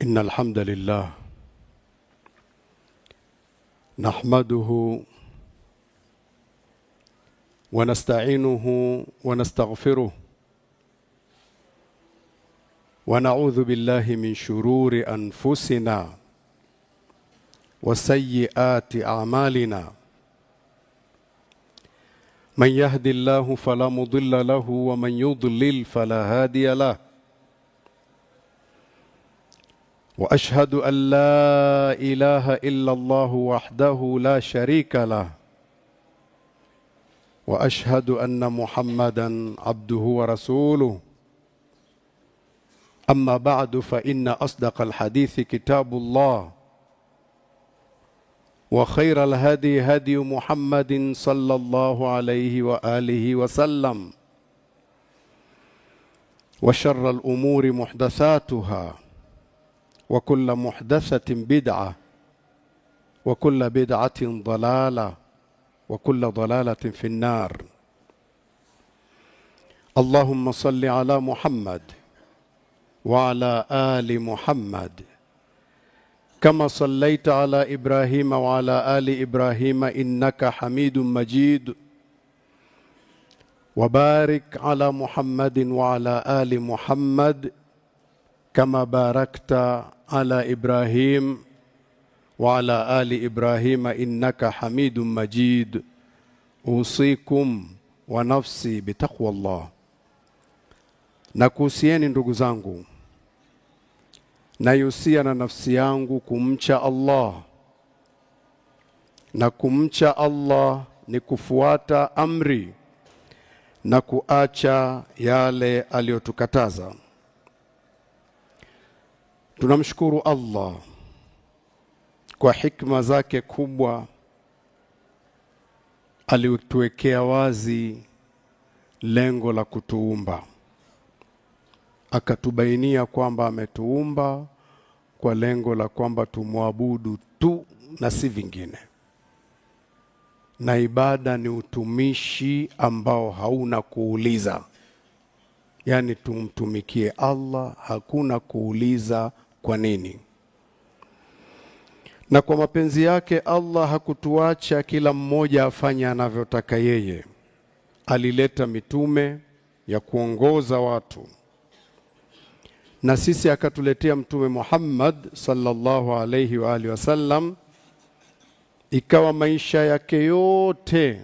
إن الحمد لله نحمده ونستعينه ونستغفره ونعوذ بالله من شرور أنفسنا وسيئات أعمالنا، من يهد الله فلا مضل له ومن يضلل فلا هادي له، واشهد ان لا اله الا الله وحده لا شريك له، واشهد ان محمدا عبده ورسوله. اما بعد، فان اصدق الحديث كتاب الله، وخير الهدي هدي محمد صلى الله عليه واله وسلم، وشر الامور محدثاتها، وكل محدثة بدعة، وكل بدعة ضلالة، وكل ضلالة في النار. اللهم صل على محمد وعلى آل محمد كما صليت على إبراهيم وعلى آل إبراهيم إنك حميد مجيد، وبارك على محمد وعلى آل محمد كما باركت على إبراهيم وعلى آل إبراهيم إنك حميد مجيد. أوصيكم ونفسي بتقوى الله. Nakuhusieni ndugu zangu, naihusia na nafsi yangu kumcha Allah, na kumcha Allah ni kufuata amri na kuacha yale aliyotukataza. Tunamshukuru Allah kwa hikma zake kubwa, alituwekea wazi lengo la kutuumba, akatubainia kwamba ametuumba kwa lengo la kwamba tumwabudu tu na si vingine, na ibada ni utumishi ambao hauna kuuliza, yaani tumtumikie Allah, hakuna kuuliza kwa nini. Na kwa mapenzi yake Allah hakutuacha kila mmoja afanye anavyotaka yeye. Alileta mitume ya kuongoza watu, na sisi akatuletea Mtume Muhammad sallallahu alaihi wa alihi wasallam, ikawa maisha yake yote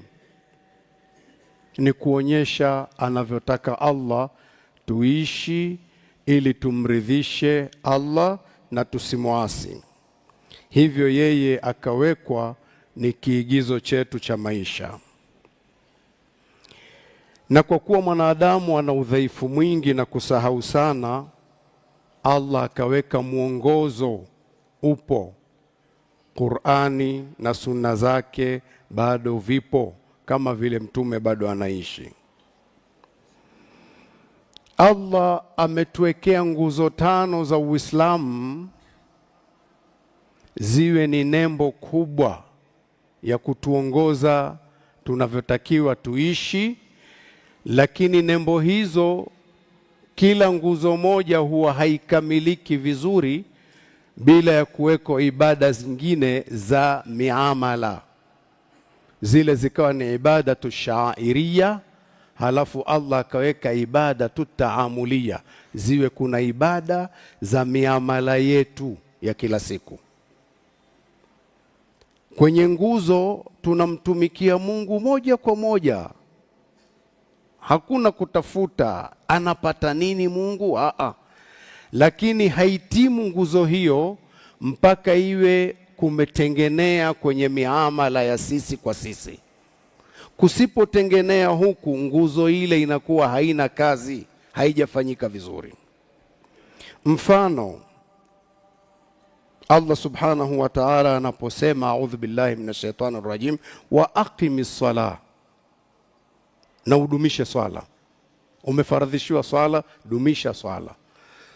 ni kuonyesha anavyotaka Allah tuishi ili tumridhishe Allah na tusimwasi. Hivyo yeye akawekwa ni kiigizo chetu cha maisha. Na kwa kuwa mwanadamu ana udhaifu mwingi na kusahau sana, Allah akaweka mwongozo upo. Qur'ani na sunna zake bado vipo, kama vile mtume bado anaishi. Allah ametuwekea nguzo tano za Uislamu ziwe ni nembo kubwa ya kutuongoza tunavyotakiwa tuishi, lakini nembo hizo, kila nguzo moja huwa haikamiliki vizuri bila ya kuweko ibada zingine za miamala, zile zikawa ni ibada tushairia, halafu Allah akaweka ibada tutaamulia, ziwe kuna ibada za miamala yetu ya kila siku. Kwenye nguzo tunamtumikia Mungu moja kwa moja, hakuna kutafuta anapata nini Mungu. Aa, lakini haitimu nguzo hiyo mpaka iwe kumetengenea kwenye miamala ya sisi kwa sisi. Kusipotengenea huku, nguzo ile inakuwa haina kazi, haijafanyika vizuri. Mfano, Allah subhanahu wa ta'ala anaposema, audhu billahi minash shaitani rajim, wa aqimi sala, na udumishe swala. Umefaradhishiwa swala, dumisha swala.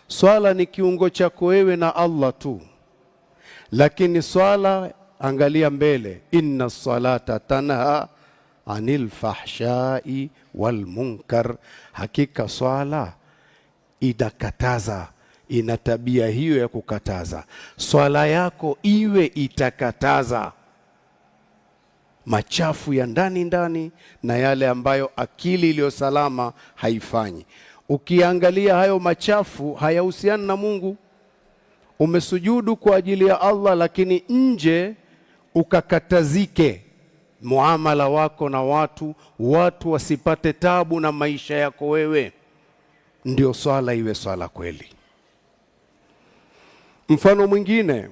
Swala ni kiungo chako wewe na Allah tu, lakini swala, angalia mbele, inna salata tanha anil fahshai wal munkar, hakika swala inakataza, ina tabia hiyo ya kukataza. Swala yako iwe itakataza machafu ya ndani ndani na yale ambayo akili iliyo salama haifanyi. Ukiangalia hayo machafu hayahusiani na Mungu. Umesujudu kwa ajili ya Allah, lakini nje ukakatazike muamala wako na watu, watu wasipate tabu na maisha yako wewe, ndio swala iwe swala kweli. Mfano mwingine,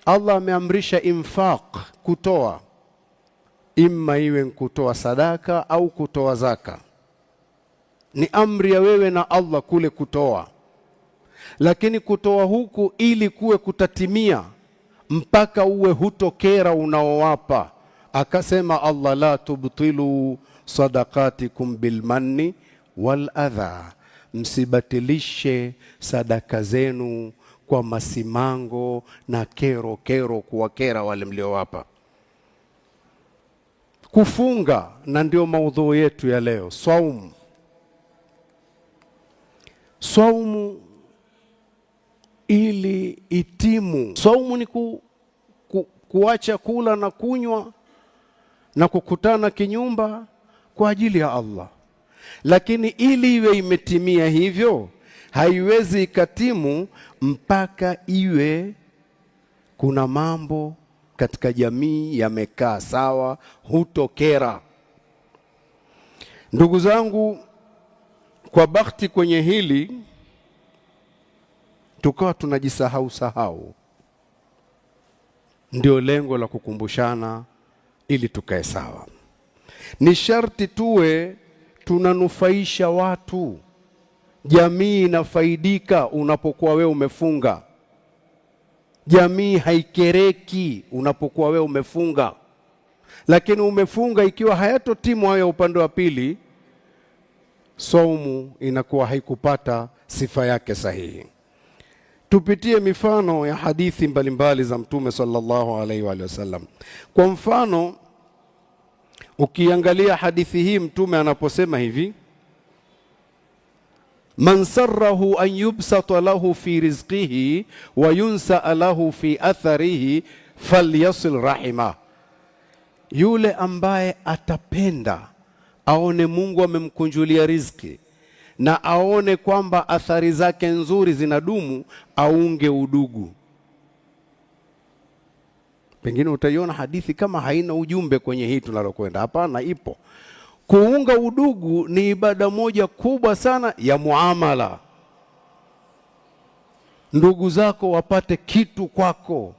Allah ameamrisha infaq, kutoa, imma iwe kutoa sadaka au kutoa zaka. Ni amri ya wewe na Allah kule kutoa, lakini kutoa huku ili kuwe kutatimia mpaka uwe hutokera unaowapa. Akasema Allah, la tubtilu sadaqatikum bilmanni wal adha, msibatilishe sadaka zenu kwa masimango na kero kero, kuwakera wale mliowapa. Kufunga, na ndio maudhui yetu ya leo, saumu. Saumu ili itimu, saumu ni kuacha kula na kunywa na kukutana kinyumba kwa ajili ya Allah, lakini ili iwe imetimia hivyo, haiwezi ikatimu mpaka iwe kuna mambo katika jamii yamekaa sawa, hutokera. Ndugu zangu, kwa bahati kwenye hili tukawa tunajisahau sahau. Ndio lengo la kukumbushana ili tukae sawa. Ni sharti tuwe tunanufaisha watu, jamii inafaidika unapokuwa wewe umefunga. Jamii haikereki unapokuwa wewe umefunga. Lakini umefunga ikiwa hayatotimu hayo ya upande wa pili, saumu inakuwa haikupata sifa yake sahihi. Tupitie mifano ya hadithi mbalimbali za Mtume sallallahu alaihi wa sallam. Kwa mfano, ukiangalia hadithi hii Mtume anaposema hivi, man sarrahu an yubsata lahu fi rizqihi wa yunsaa lahu fi atharihi falyasil rahima, yule ambaye atapenda aone Mungu amemkunjulia riziki na aone kwamba athari zake nzuri zinadumu, aunge udugu. Pengine utaiona hadithi kama haina ujumbe kwenye hii tunalokwenda. Hapana, ipo. Kuunga udugu ni ibada moja kubwa sana ya muamala. Ndugu zako wapate kitu kwako,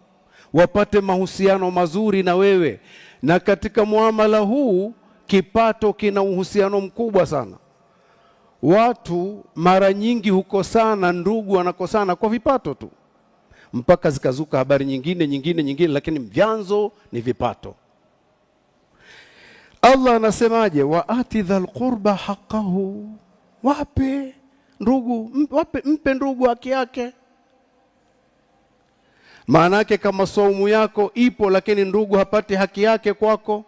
wapate mahusiano mazuri na wewe, na katika muamala huu kipato kina uhusiano mkubwa sana. Watu mara nyingi hukosana, ndugu wanakosana kwa vipato tu, mpaka zikazuka habari nyingine nyingine nyingine, lakini vyanzo ni vipato. Allah anasemaje? Wa ati dhal qurba haqqahu, wape ndugu, wape, mpe ndugu haki yake. Maana yake kama saumu yako ipo, lakini ndugu hapati haki yake kwako,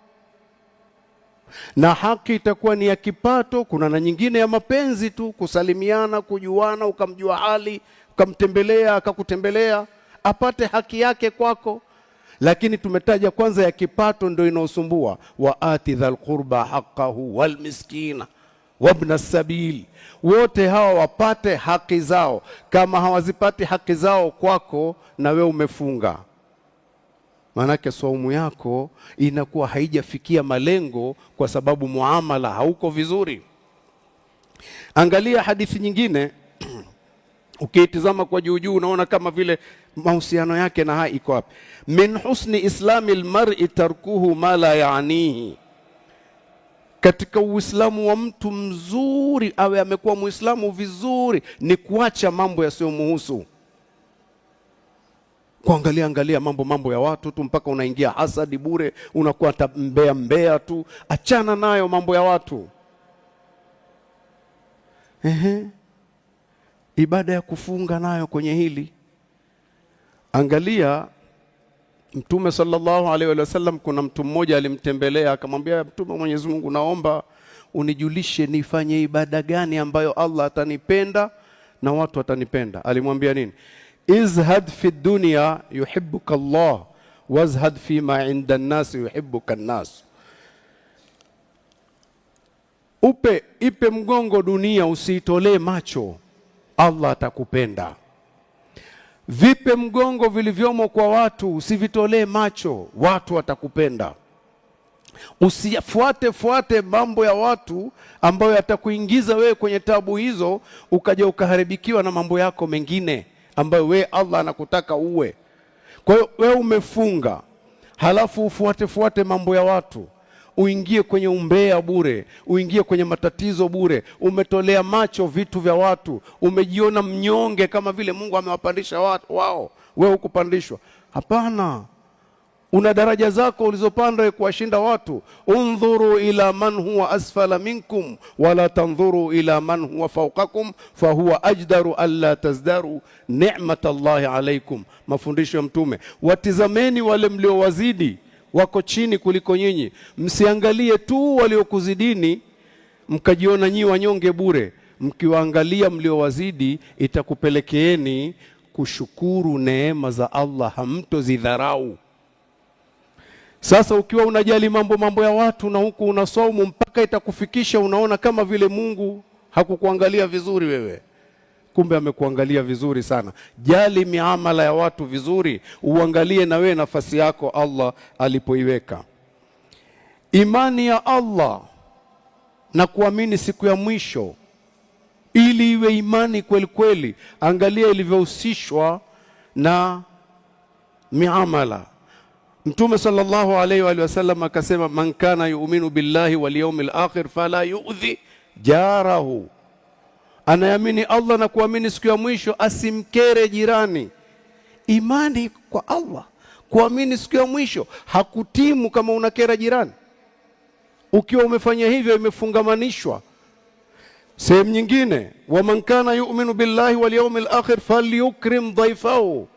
na haki itakuwa ni ya kipato. Kuna na nyingine ya mapenzi tu, kusalimiana, kujuana, ukamjua hali, ukamtembelea, akakutembelea, apate haki yake kwako. Lakini tumetaja kwanza ya kipato ndio inaosumbua. Wa ati dhal qurba haqqahu wal miskina wabna sabil, wote hawa wapate haki zao. Kama hawazipati haki zao kwako, na we umefunga, maanake saumu yako inakuwa haijafikia malengo, kwa sababu muamala hauko vizuri. Angalia hadithi nyingine ukiitizama kwa juu juu unaona kama vile mahusiano yake na haya iko wapi? Min husni islami lmari tarkuhu ma la yaanihi, katika Uislamu wa mtu mzuri, awe amekuwa Muislamu vizuri, ni kuacha mambo yasiyomuhusu, kuangalia angalia mambo ya watu tu mpaka unaingia hasadi bure, unakuwa mbea mbea tu. Achana nayo mambo ya watu. Ehe, ibada ya kufunga nayo kwenye hili, angalia Mtume sallallahu alaihi wasallam, kuna mtu mmoja alimtembelea akamwambia, Mtume wa Mwenyezi Mungu, naomba unijulishe nifanye ibada gani ambayo Allah atanipenda na watu watanipenda. Alimwambia nini? Izhad fi dunya yuhibbuka Allah wazhad fi ma inda nnas yuhibbuka nnas. Ipe mgongo dunia, usiitolee macho, Allah atakupenda. Vipe mgongo vilivyomo kwa watu, usivitolee macho, watu watakupenda. Usifuate fuate mambo ya watu ambayo yatakuingiza wewe kwenye tabu hizo, ukaja ukaharibikiwa na mambo yako mengine ambayo wewe Allah anakutaka uwe. Kwa hiyo wewe umefunga, halafu ufuate fuate mambo ya watu, uingie kwenye umbea bure, uingie kwenye matatizo bure, umetolea macho vitu vya watu, umejiona mnyonge kama vile Mungu amewapandisha watu wao, wewe hukupandishwa. Hapana, una daraja zako ulizopanda kuwashinda watu. Undhuru ila man huwa asfala minkum wala tandhuru ila man huwa fawqakum fahuwa ajdaru alla tazdaru ni'mat Allahi alaikum. Mafundisho ya Mtume, watizameni wale mliowazidi, wako chini kuliko nyinyi, msiangalie tu waliokuzidini mkajiona nyi wanyonge bure. Mkiwaangalia mliowazidi itakupelekeeni kushukuru neema za Allah, hamtozidharau. Sasa ukiwa unajali mambo ya watu na huku unasaumu, mpaka itakufikisha unaona kama vile Mungu hakukuangalia vizuri wewe, kumbe amekuangalia vizuri sana. Jali miamala ya watu vizuri, uangalie na wewe nafasi yako Allah alipoiweka. Imani ya Allah na kuamini siku ya mwisho, ili iwe imani kweli kweli, angalia ilivyohusishwa na miamala. Mtume sallallahu alaihi wa sallam akasema, man kana yu'minu billahi wal yawmil akhir fala yu'dhi jarahu, anayeamini Allah na kuamini siku ya mwisho asimkere jirani. Imani kwa Allah, kuamini siku ya mwisho hakutimu kama unakera jirani. Ukiwa umefanya hivyo, imefungamanishwa. Sehemu nyingine, waman kana yu'minu billahi wal yawmil akhir falyukrim dhaifahu,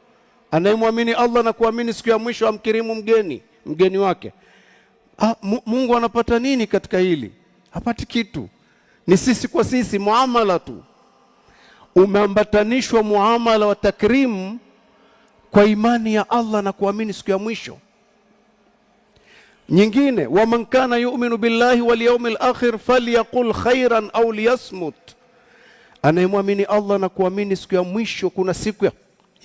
anayemwamini Allah na kuamini siku ya mwisho amkirimu mgeni wake. Mungu anapata nini katika hili? Hapati kitu. Ni sisi kwa sisi, muamala tu. Umeambatanishwa muamala wa takrimu kwa imani ya Allah na kuamini siku ya mwisho. Nyingine, waman kana yu'minu billahi wal yawmil akhir falyaqul khairan au liyasmut, anayemwamini Allah na kuamini siku ya mwisho, kuna siku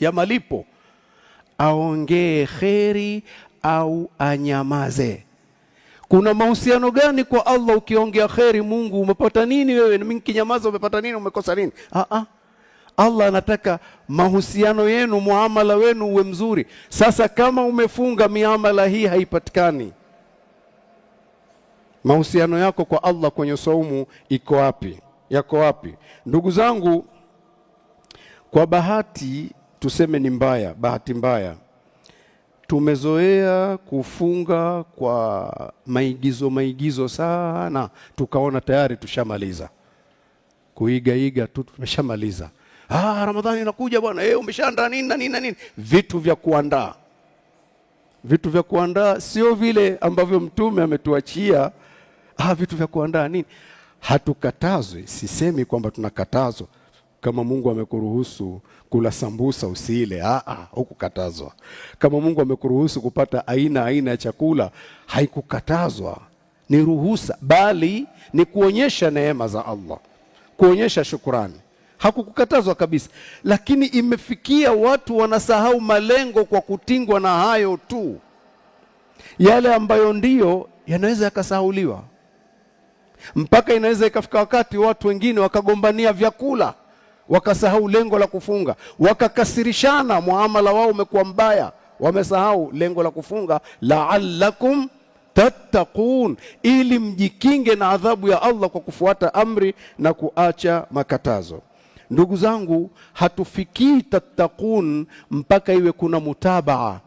ya malipo, aongee kheri au anyamaze. Kuna mahusiano gani kwa Allah? Ukiongea kheri, Mungu umepata nini wewe? Mimi nikinyamaza umepata nini? Umekosa nini? Allah anataka mahusiano yenu, muamala wenu uwe mzuri. Sasa kama umefunga, miamala hii haipatikani, mahusiano yako kwa Allah kwenye saumu iko wapi? Yako wapi? Ndugu zangu, kwa bahati tuseme ni mbaya, bahati mbaya tumezoea kufunga kwa maigizo sana, tukaona tayari tushamaliza kuigaiga tu, tumeshamaliza. Ramadhani inakuja bwana, umeshaandaa nini na nini na nini. Vitu vya kuandaa, vitu vya kuandaa sio vile ambavyo Mtume ametuachia. Vitu vya kuandaa nini? Hatukatazwi, sisemi kwamba tunakatazwa. Kama Mungu amekuruhusu kula sambusa usile, hukukatazwa. Kama Mungu amekuruhusu kupata aina ya chakula, haikukatazwa, ni ruhusa, bali ni kuonyesha neema za Allah, kuonyesha shukurani. Hakukukatazwa kabisa, lakini imefikia watu wanasahau malengo kwa kutingwa na hayo tu. Yale ambayo ndiyo yanaweza yakasahauliwa, mpaka inaweza ikafika wakati watu wengine wakagombania vyakula, wakasahau lengo la kufunga, wakakasirishana, muamala wao umekuwa mbaya, wamesahau lengo la kufunga, la'allakum tattaqun, ili mjikinge na adhabu ya Allah kwa kufuata amri na kuacha makatazo. Ndugu zangu, hatufikii tattaqun mpaka iwe kuna mutabaa,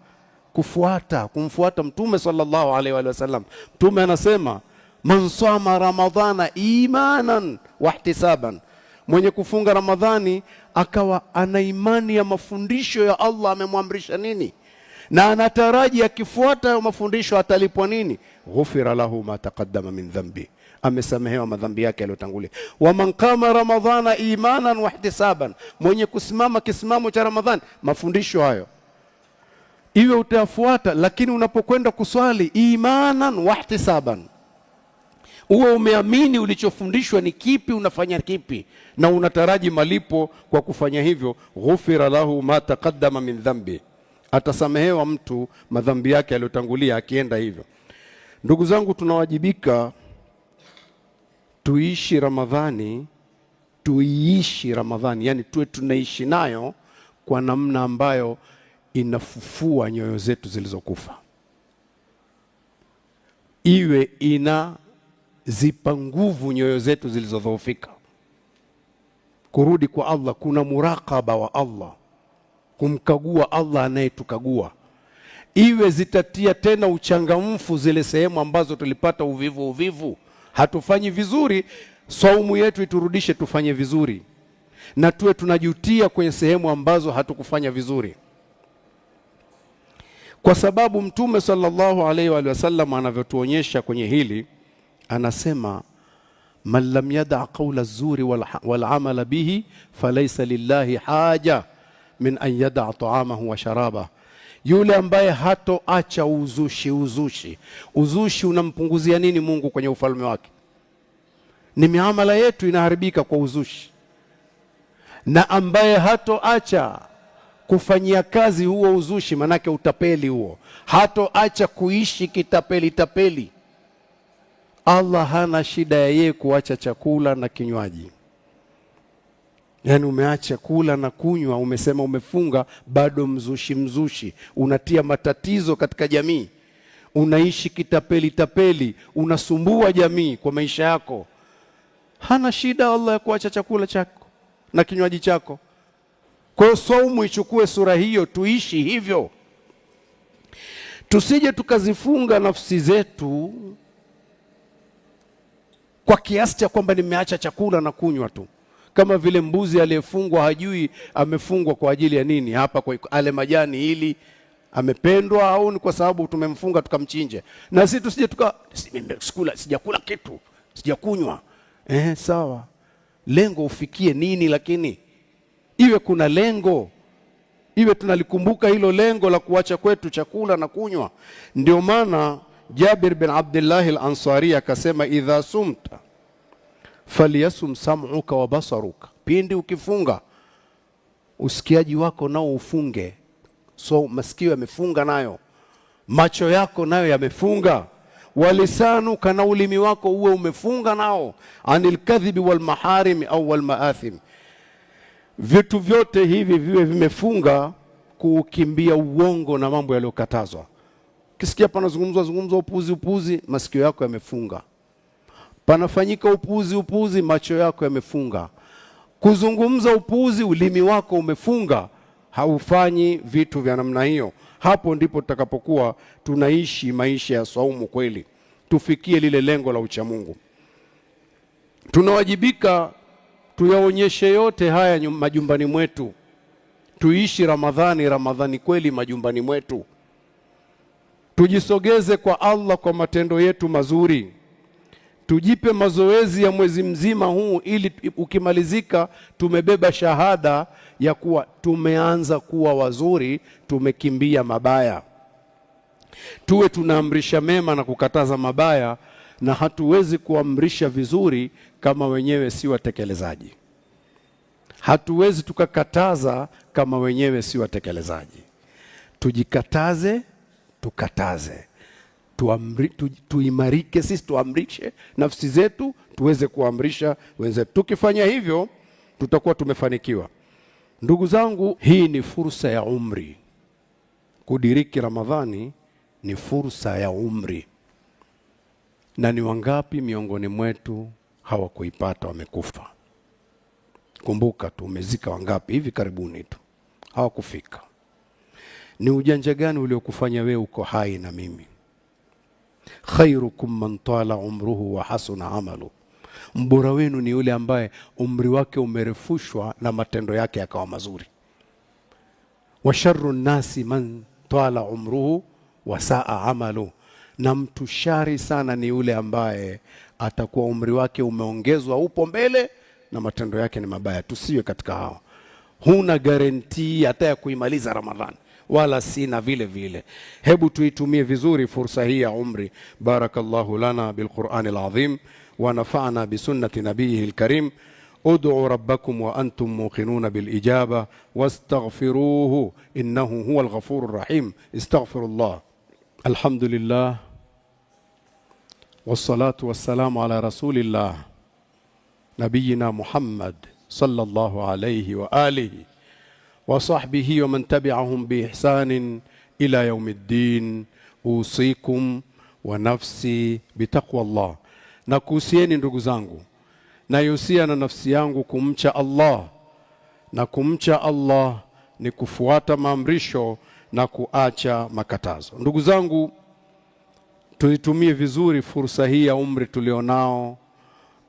kufuata, kumfuata Mtume sallallahu alaihi wa sallam. Mtume anasema man sama ramadhana imanan wahtisaban, mwenye kufunga Ramadhani akawa ana imani ya mafundisho ya Allah amemwamrisha nini, na anataraji akifuata hayo mafundisho atalipwa nini? Ghufira lahu ma taqaddama min dhanbi, amesamehewa madhambi yake yaliyotangulia. Wa man qama ramadhana imanan wa ihtisaban, mwenye kusimama kisimamo cha Ramadhani, mafundisho hayo iwe utayafuata, lakini unapokwenda kuswali imanan wa ihtisaban, uwe umeamini ulichofundishwa ni kipi, unafanya kipi, na unataraji malipo kwa kufanya hivyo. Ghufira lahu ma taqaddama min dhambi, atasamehewa mtu madhambi yake yaliyotangulia akienda hivyo. Ndugu zangu, tunawajibika tuishi Ramadhani, tuiishi Ramadhani, yani tuwe tunaishi nayo kwa namna ambayo inafufua nyoyo zetu zilizokufa, iwe inazipa nguvu nyoyo zetu zilizodhoofika. Kurudi kwa Allah, kuna muraqaba wa Allah, kumkagua Allah anayetukagua, iwe zitatia tena uchangamfu zile sehemu ambazo tulipata uvivu uvivu, hatufanyi vizuri. Saumu yetu iturudishe tufanye vizuri, na tuwe tunajutia kwenye sehemu ambazo hatukufanya vizuri, kwa sababu Mtume sallallahu alaihi wa sallam anavyotuonyesha kwenye hili, anasema man lam yada qawla zuri wal amala bihi falaysa lillahi haja min an yada taamahu wa sharabah, yule ambaye hatoacha uzushi. Uzushi, uzushi unampunguzia nini Mungu kwenye ufalme wake? Ni miamala yetu inaharibika kwa uzushi. Na ambaye hatoacha kufanyia kazi huo uzushi, manake utapeli huo, hatoacha kuishi kitapeli tapeli, Allah hana shida ya yeye kuacha chakula na kinywaji. Yaani umeacha kula na kunywa, umesema umefunga, bado mzushi mzushi, unatia matatizo katika jamii, unaishi kitapeli tapeli, unasumbua jamii kwa maisha yako. Hana shida Allah ya kuacha chakula chako na kinywaji chako. Kwa hiyo saumu ichukue sura hiyo, tuishi hivyo, tusije tukazifunga nafsi zetu kwa kiasi cha kwamba nimeacha chakula na kunywa tu, kama vile mbuzi aliyefungwa hajui amefungwa kwa ajili ya nini, hapa kwa ale majani ili amependwa au ni kwa sababu tumemfunga tukamchinje. Na sisi tusije tuka sikula, sijakula kitu, sijakunywa. Sawa, lengo ufikie nini? Lakini iwe kuna lengo, iwe tunalikumbuka hilo lengo la kuacha kwetu chakula na kunywa. Ndio maana Jabir bin Abdullah al-Ansari akasema, idha sumta falyasum sam'uka wa basaruka, pindi ukifunga usikiaji wako nao ufunge. So masikio yamefunga nayo, macho yako nayo yamefunga, walisanuka, na ulimi wako uwe umefunga nao, anil kadhibi wal maharimi au wal maathim. Vitu vyote hivi viwe vimefunga kuukimbia uongo na mambo yaliyokatazwa. Kisikia panazungumzwa zungumzwa upuzi upuzi, masikio yako yamefunga. Panafanyika upuzi upuzi, macho yako yamefunga. Kuzungumza upuzi, ulimi wako umefunga, haufanyi vitu vya namna hiyo. Hapo ndipo tutakapokuwa tunaishi maisha ya saumu kweli, tufikie lile lengo la uchamungu. Tunawajibika tuyaonyeshe yote haya majumbani mwetu, tuishi Ramadhani Ramadhani kweli majumbani mwetu, tujisogeze kwa Allah kwa matendo yetu mazuri, tujipe mazoezi ya mwezi mzima huu, ili ukimalizika tumebeba shahada ya kuwa tumeanza kuwa wazuri, tumekimbia mabaya. Tuwe tunaamrisha mema na kukataza mabaya, na hatuwezi kuamrisha vizuri kama wenyewe si watekelezaji. Hatuwezi tukakataza kama wenyewe si watekelezaji. Tujikataze, tukataze, tuimarike sisi, tuamrishe nafsi zetu, tuweze kuamrisha wenzetu. Tukifanya hivyo tutakuwa tumefanikiwa. Ndugu zangu, hii ni fursa ya umri. Kudiriki Ramadhani ni fursa ya umri, na ni wangapi miongoni mwetu hawakuipata, wamekufa. Kumbuka tu umezika wangapi hivi karibuni tu, hawakufika. Ni ujanja gani uliokufanya wewe uko hai na mimi? Khairukum man tala umruhu wa hasuna amalu, mbora wenu ni yule ambaye umri wake umerefushwa na matendo yake yakawa mazuri. Wa sharru nnasi man Twala umruhu wa saa amalu, na mtu shari sana ni yule ambaye atakuwa umri wake umeongezwa upo mbele na matendo yake ni mabaya. Tusiwe katika hao. Huna garantii hata ya kuimaliza Ramadhani, wala sina vile vile. Hebu tuitumie vizuri fursa hii ya umri. Barakallahu lana bilqurani alazim wa nafa'na bisunnati nabiyihi alkarim. Ud'u rabbakum wa antum muqinuna bilijaba wastaghfiruhu innahu huwa alghafuru rahim. Istaghfirullah. Alhamdulillah wassalatu wassalamu ala rasulillah nabiyina Muhammad sallallahu alayhi wa alihi wa sahbihi wa man tabi'ahum bi ihsanin ila yaumiddin. Usikum wa nafsi bitaqwa Allah, na kuhusieni ndugu zangu, naihusia na nafsi yangu kumcha Allah, na kumcha Allah ni kufuata maamrisho na kuacha makatazo. Ndugu zangu, tuitumie vizuri fursa hii ya umri tulionao.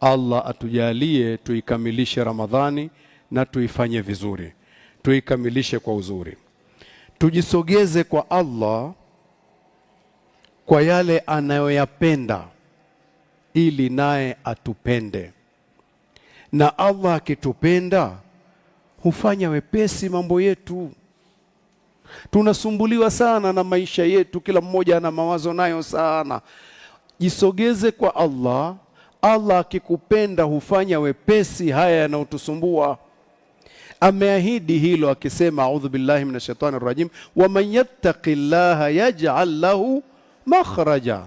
Allah atujalie tuikamilishe Ramadhani na tuifanye vizuri, tuikamilishe kwa uzuri, tujisogeze kwa Allah kwa yale anayoyapenda ili naye atupende. Na Allah akitupenda hufanya wepesi mambo yetu. Tunasumbuliwa sana na maisha yetu, kila mmoja ana mawazo nayo sana. Jisogeze kwa Allah. Allah akikupenda hufanya wepesi haya yanayotusumbua. Ameahidi hilo akisema, audhu billahi minash shaitani rajim, waman yattaqi llaha yaj'al lahu makhraja,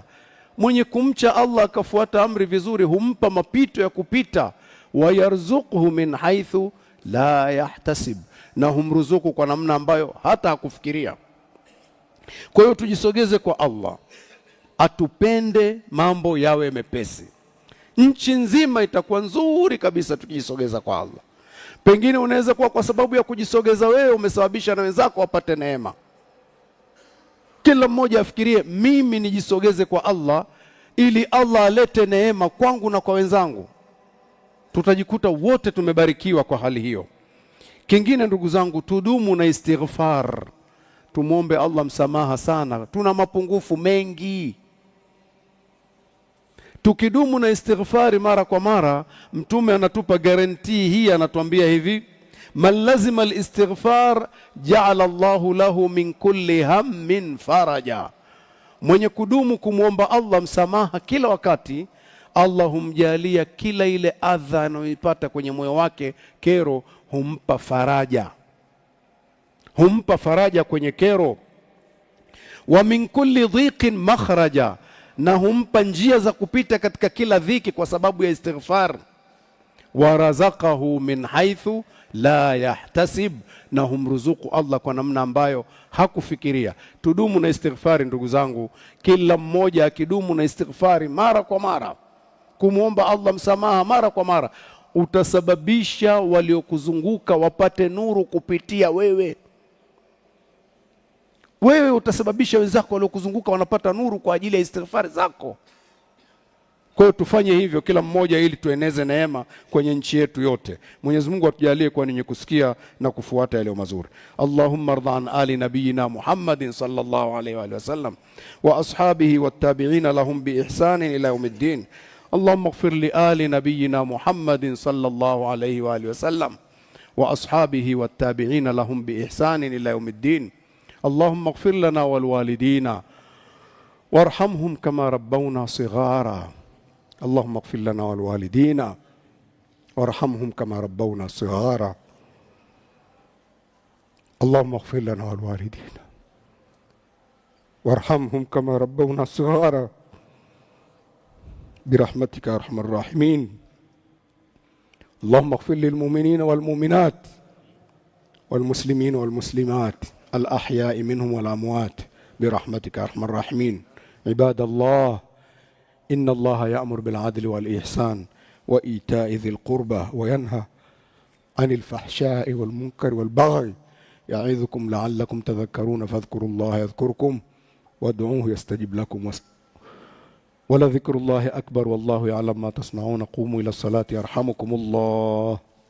mwenye kumcha Allah akafuata amri vizuri humpa mapito ya kupita. Wayarzuqhu min haithu la yahtasib, na humruzuku kwa namna ambayo hata hakufikiria. Kwa hiyo tujisogeze kwa Allah atupende, mambo yawe mepesi. Nchi nzima itakuwa nzuri kabisa tukijisogeza kwa Allah. Pengine unaweza kuwa kwa sababu ya kujisogeza wewe umesababisha na wenzako wapate neema. Kila mmoja afikirie, mimi nijisogeze kwa Allah ili Allah alete neema kwangu na kwa wenzangu. Tutajikuta wote tumebarikiwa kwa hali hiyo. Kingine ndugu zangu, tudumu na istighfar, tumwombe Allah msamaha sana, tuna mapungufu mengi. Tukidumu na istighfari mara kwa mara, Mtume anatupa guarantee hii, anatuambia hivi, man lazima alistighfar jaala Allahu lahu min kulli hammin faraja, mwenye kudumu kumwomba Allah msamaha kila wakati, Allah humjalia kila ile adha anayoipata kwenye moyo wake, kero, humpa faraja, humpa faraja kwenye kero. Wa min kulli dhiqin makhraja, na humpa njia za kupita katika kila dhiki kwa sababu ya istighfar. Wa razaqahu min haithu la yahtasib, na humruzuku Allah kwa namna ambayo hakufikiria. Tudumu na istighfari ndugu zangu, kila mmoja akidumu na istighfari mara kwa mara, kumwomba Allah msamaha mara kwa mara, utasababisha waliokuzunguka wapate nuru kupitia wewe. Wewe utasababisha wenzako waliokuzunguka wanapata nuru kwa ajili ya istighfari zako. Kwa hiyo tufanye hivyo kila mmoja, ili tueneze neema kwenye nchi yetu yote. Mwenyezi Mungu atujalie kuwa ni kusikia na kufuata yaliyo mazuri. Allahumma ardha an ali nabiyina Muhammadin sallallahu alayhi wa alihi wasallam wa ashabihi wattabi'ina lahum biihsanin ila yaumiddin. Allahumma ighfir li ali nabiyina Muhammadin sallallahu alayhi wa alihi wasallam wa ashabihi wattabi'ina lahum biihsanin ila yaumiddin. Allahumma ighfir lana walwalidina warhamhum kama rabbawna sighara. Allahumma ighfir lana walwalidina warhamhum kama rabbawna sighara. Allahumma ighfir lana walwalidina warhamhum kama rabbawna sighara birahmatika arhamar rahimin. Allahumma ighfir lilmuminina walmuminat walmuslimina walmuslimat alahyai minhum walamwat birahmatika arhamar rahimin. Ibadallah, inna Allaha ya'muru bil'adli wal ihsan wa ita'i dhil qurba wa yanha anil fahsha'i wal munkari wal baghi ya'idhukum la'allakum tadhakkaruna fadhkuru Allaha yadhkurkum wad'uuhu yastajib lakum wala dhikrullahi akbar wallahu ya'lamu ma tasna'una. Qumu ila salati yarhamukumullah.